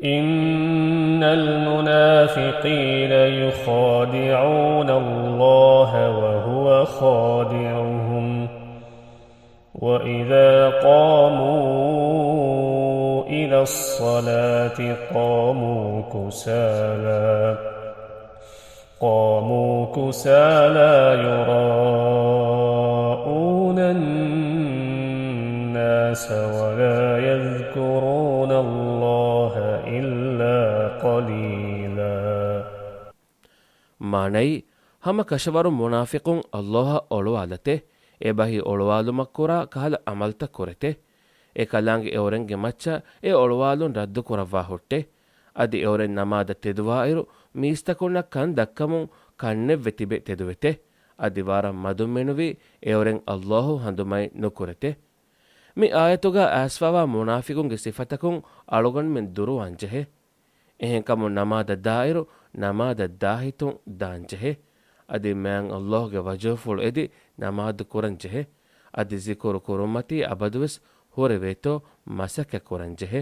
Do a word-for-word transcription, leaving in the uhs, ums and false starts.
إن المنافقين يخادعون الله وهو خادعهم وإذا قاموا إلى الصلاة قاموا كسالى قاموا كسالى يراءون الناس ولا يذكرون الله إلا قليلا. މާނައީ، ހަމަ ކަށަވަރުން މުނާފިޤުން ﷲ އަށް އޮޅުވާލަތޭ، އެބަހީ އޮޅުވާލުމަށް ކުރާ ކަހަލަ އަމަލްތައް ކުރެތޭ. އެކަލާނގެ އެއުރެންގެ މައްޗަށް އެ އޮޅުވާލުން ރައްދު ކުރައްވާ ހުއްޓޭ. އަދި އެއުރެން ނަމާދަށް ތެދުވާއިރު، މީސްތަކުންނަށް ކަން ދައްކަމުން ކަންނެތްވެ ތިބެ ތެދުވެތޭ. އަދި ވަރަށް މަދުން މެނުވީ އެއުރެން ﷲ ހަނދުމައެއް ނުކުރެތޭ. މި އާޔަތުގަ އައިސްފަވާ މުނާފިޤުންގެ ސިފަތަކުން އަޅުގަނޑުމެން ދުރުވާން ޖެހޭ. އެހެންކަމުން ނަމާދަށް ދާއިރު، ނަމާދަށް ދާހިތުން ދާން ޖެހޭ. އަދި މާތް ﷲ ގެ ވަޖުހުފުޅު އެދި ނަމާދު ކުރަން ޖެހޭ. އަދި ޒިކުރު ކުރުމަތީ އަބަދުވެސް ހުރެވޭތޯ މަސައްކަތް ކުރަން ޖެހޭ.